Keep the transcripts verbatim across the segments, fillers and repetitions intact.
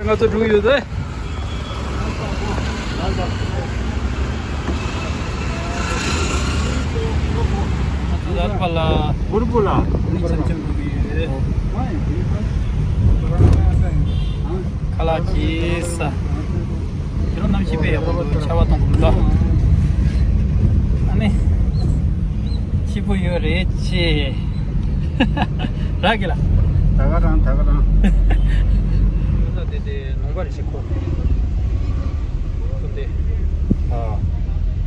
ང་ཚོ་འགྲོ་གི་ཡོད་དེ། ལ་པ་ལ། བུར་བུ་ལ། ཁ་ལག་ཅིག་ཟ། ཁྱེད་རང་གནམ་གཤིས་དཔེ་ཡག་པོ་འདུག་ཆར་པ་གཏོང་གི་འདུག་ཨ་ནི། སྐྱིད་པོ་ཡོད་རེད་ཅེས། རག་གི་ལ། ད་ག་རང་ད་ག་རང་། ད་དེ་དེ་ལུང་པ་རེད་ཤག་ཁོ། ཁོ་དེ། ཨ།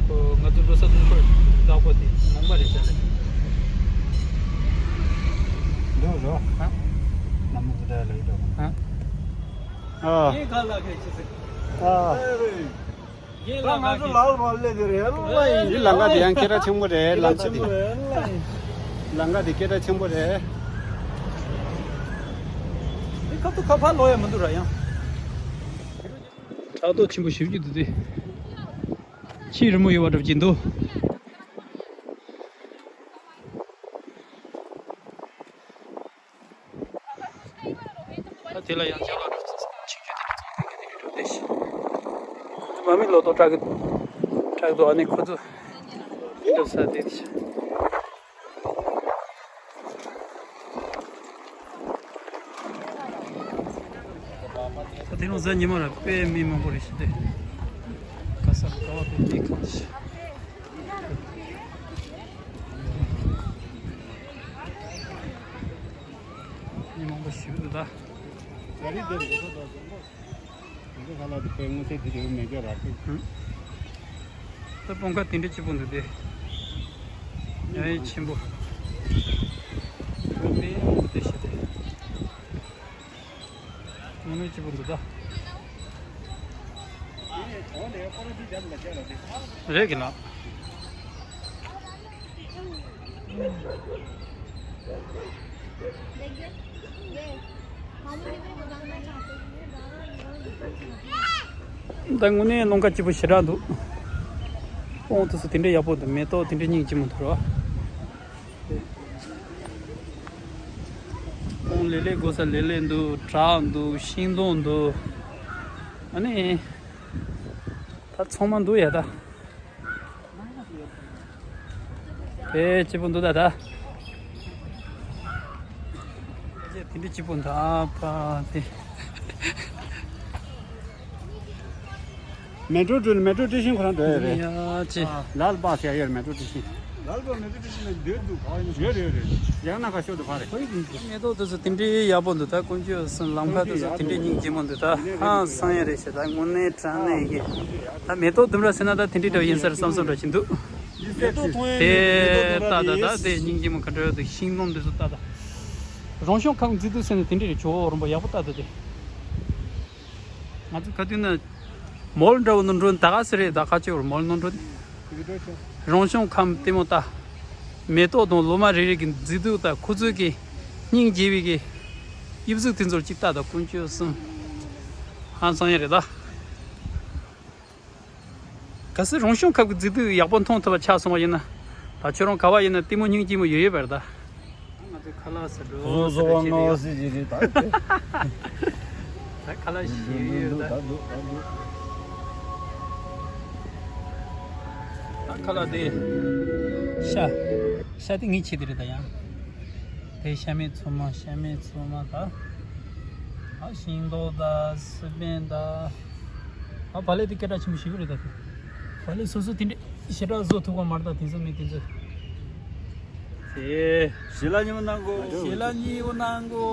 ཁོ་ང་ཚོ་འགྲོ་ས་ལུང་པ་བདག་པོ་དེ་ལུང་པ་རེད་ཤག་ལ། འགྲོ་རོགས། ཨ། ནམ་མོ་ད་ལ་ཡོད་རོགས། ཨ། ཨ། ངས་ག་ལ་ཁེ་ཆི་ཟིག་ཨ། ཨ་རེད། ད་ང་ཚོ་ལག་ལ་སླེབས་དེ་རེད་ལ་ཡིན། འདི་ལམ་ཁ་དེ་ཡང་སྐད་གྲགས་ཆེན་པོ་རེད། ལམ་ཁ་དེ། ལམ་ཁ་དེ་སྐད་གྲགས་ཆེན་པོ་རེད། འདི་ཁ་ཐུག་ཁ་ཕར་ལོག་ཡ་མི་འདུག་ར་ཡང་། ཕྲག་དོག་ཆེན་པོ་ཞེ་པོ་ཅིག་འདུག་སྟེ། ཆེས་རི་མོ་ཡོད་པ་འདྲ་པོ་ཅིག་འདུག་ད་དེ་ལ་ཡང་ཅ་ལག་ཆིག་ཆོད་དེ་འདྲ་ཚོང་མཁན་དེ་འདྲ་འགྲོ་བསྡད་ཤག་མ་མི་ལོ་ཏོག་སྐྲག་གི་སྐྲག་འདུག་ཨ་ནི་ཁོ་ཚོ་འགྲོ་ས་དེ་དེ་ཤག་ད་དེ་རིང་གཟའ་ཉི་མ་ར་དཔེ་མི་མང་པོ་རེད་ཤག་དེ་ག་ས་ག་བ་དཔེ་མི་གང་ཤག་མི་མང་པོ་ཞིག་འདུག་ད། ད་ལྟ་དཔེ་མངོན་གསལ་དེ་འདྲ་མེད་ཀྱང་རག་གི། ད་སྤང་ཁ་དེ་འདྲ་སྐྱིད་པོ་འདུག་སྟེ། ཡ་ཡི་ཆེན་པོ། དཔེ་མི་སྲིད་དེ་ཤི་སྟེ། ངོ་མ་སྐྱིད་པོ་འདུག་ད། རེད་གི་ལགས། ད་དངོས་གནས་ལུང་པ་སྐྱིད་པོ་ཞེ་དྲག་འདུག་སྤང་དུས་སུ་དེ་འདྲ་ཡག་པོ་འདུག་མེ་ཏོག་དེ་འདྲ་སྙིང་རྗེ་མོ་འདུག་ར། སྤང་ལེ་ལེ་དགོས་ས་ལེ་ལེ་འདུག་བྲག་འདུག་ཤིང་སྡོང་འདུག་ཨ་ནི། ད་ཚང་མ་འདུག་ཡ་ད། ཨེ་སྐྱིད་པོ་འདུག་ད་ད། དེ་འདྲ་སྐྱིད་པོ་འདུག་ཨ་ཕ་དེ། མེ་ཏྲོ་ཏྲི་མེ་ཏྲོ་ཏྲི་ཤིང་ཁོ་རང་འགྲོ་ཡ་རེད། ཡ་ཅི། ལ་ལ་པ་ཟེར་ཡ་ཡོད་རེད་མེ་ཏྲོ་ཏྲི་ཤིང་། ལ་ལ་པ་མེ་ཏྲོ་ཏྲི་ཤིང་ལ་འདོད་འདུག་ག་ཡོད་རེད་ཡོད་རེད། ཡང་ན་ཁ་ཤོད་དུ་ཕ་རེད། མེ་ཏོག་དེ་ཚོ་དེ་འདྲའི་ཡག་པོ་འདུག་ད་ཀུན་སྤྱོད་སུ་ལམ་ཁ་དེ་ཚོ་དེ་འདྲའི་སྙིང་རྗེ་མོ་འདུག་ད་ཧང་སང་ཡ་རེད་ཤག་ད་དངོས་གནས་དྲང་གནས་ཀྱི་ད་མེ་ཏོག་ལྡུམ་ར་ཟེར་ན་ད་དེ་འདྲའི་འདྲ་བ་ཡིན་ས་རེད་བསམ་བསམ་འདྲ་ཞིག་འདུག་མེ་ཏོག་མཐོང་ཡ་དེ་ལྟ་ད་ད་དེ་སྙིང་རྗེ་མོ་ག་འདྲ་འདུག་ཤིང་སྡོང་དེ་ཚོ་ལྟ་ད། རང་བྱུང་ཁམས་མཛེས་སྡུག་ཟེར་ནས་དེ་འདྲ་རེད་ཇོ་བོ་རིན་པོ་ཡག་པོ་ལྟ་ད་དེ། ང་ཚོ་ག་དུས་ན། མོལ་འདྲ་བོ་ནང་འགྲོ་ད་ག་ཟེ་རེད་ད་ཁ་ཆེ་བར་མོལ་ནང་འགྲོ། རང་བྱུང་ཁམས་ལྟད་མོ་ལྟ། མེ་ཏོག་དང་ལོ་མ་རེ་རེ་གི་མཛེས་སྡུག་ལྟ་ཁོ་ཚོའི་གི་སྙིང་རྗེ་བའི་གི་དབྱིབས་གཟུགས་དེ་ཚོར་ཅིག་ལྟ་དང་ཀུན་སྤྱོད་གསུམ། ཧང་སང་ཡ་རེད་ད། གལ་སྲིད་རང་བྱུང་ཁམས་ཀྱི་མཛེས་སྡུག་ཡག་པོ་མཐོང་ཐུབ་པ་ཆགས་སོང་བ་ཡིན་ན། ད་ཁྱོད་རང་ག་བ་ཡིན་ན་ལྟད་མོ་སྙིང་རྗེ་མོ་ཡོད་ཡོད་པ་རེད་ད། ང་ཚོ་ཁ་ལག་ཟ་འགྲོ་བཟོ་བཟོ་བ་ཟེར་ངོ་གི་ཟེར་གྱི་རེད་ད། ད་ཁ་ལག་ཞིག་ཡོད་ད། ད་འདུག་ད་འདུག་ད་ཁ་ལག་དེ། ཤ། ཤ་དེ་ངའི་ཆེད་དུ་རེད་ད་ཡང་། དེ་ཤ་མེད་ཚོད་མ་ཤ་མེད་ཚོད་མ་ད། ཨ་ཤིང་ཏོག་ད་སི་པན་ད། ཨ་བག་ལེབ་དེ་སྐད་གྲགས་ཆེན་པོ་ཞིག་རེད་ད་དེ། བག་ལེབ་སོ་སོ་དེ་འདྲ་ཞེ་དྲག་བཟོ་ཐུབ་པ་མ་རེད་ད་དེ་ཚོ་མེད་དེ་ཚོ། དེ། ཞལ་ལག་མཉེས་པོ་གནང་གོ། ཞལ་ལག་མཉེས་པོ་གནང་གོ།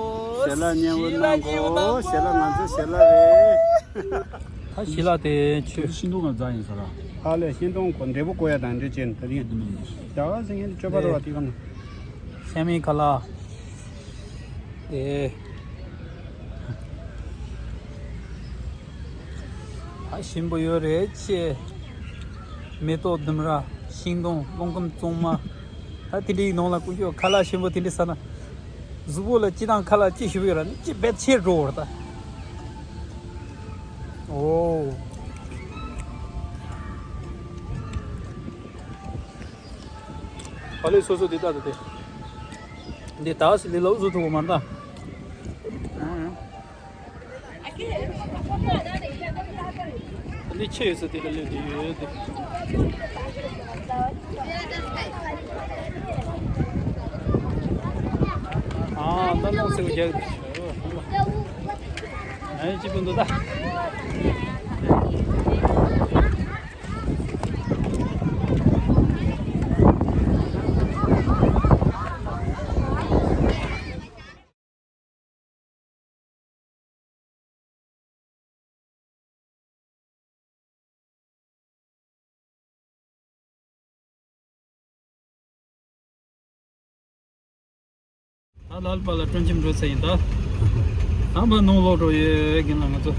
ཞལ་ལག་མཉེས་པོ་གནང་གོ། ཞལ་ལག་མཉེས་པོ་གནང་གོ། ཞལ་ལག་ང་ཚོའི་ཞལ་ལག་རེད། ད་ཞལ་ལག་དེ་ཁྱོད། ཤིང་སྡོང་ང་རྫ་ཡིན་ས་ར། ཧ་ལས་ཤིང་སྡོང་གོ་འབྲས་བུ་བཀོ་ཡ་དང་འདྲ་བྱས་ནས་ད་རིང་ད་ག་ཟེར་མཁན་དེ་སྤྱོད་པ་རེད་བ་དེ་ག་ན། ཤ་མེད་ཁ་ལག་དེ། ད་ཞིམ་པོ་ཡོད་རེད་ཅེ། མེ་ཏོག་ལྡུམ་ར། ཤིང་སྡོང་། རླུང་ཁམས་གཙང་མ། ད་དེ་འདྲའི་ནང་ལ་ཀུན་སྤྱོད་ཁ་ལག་ཞིམ་པོ་དེ་འདྲ་ཟ་ན། གཟུགས་པོ་ལ་སྐྱིད་དང་ཁ་ལག་ཅི་ཞིམ་པོ་ཡོད་ར་ནི་ཅི་བེད་ཆེར་འགྲོ་བར་ད། ཨོ། བག་ལེབ་སོ་སོ་འདི་ལྟ་དུ་དེ། འདི་ད་སི་ལི་ལོ་བཟོ་ཐུབ་པ་མ་རེད་ད། ཨང་། འདི་ཆེ་ཡོད་ས་དེ་ལ་སླེབས་དེ་ཡོད་དེ། ཨ་ད་ལོག་སེ་རྒྱག་ཨ་ཅི་པོ་འདུག་ད། ད་ལ་ལ་པ་ལ་སྤྲོ་འཆམ་འགྲོ་ས་ཡིན་ད། ད་མ་ནང་ལོག་འགྲོ་ཡོད་གིན་ལ་ང་ཚོ།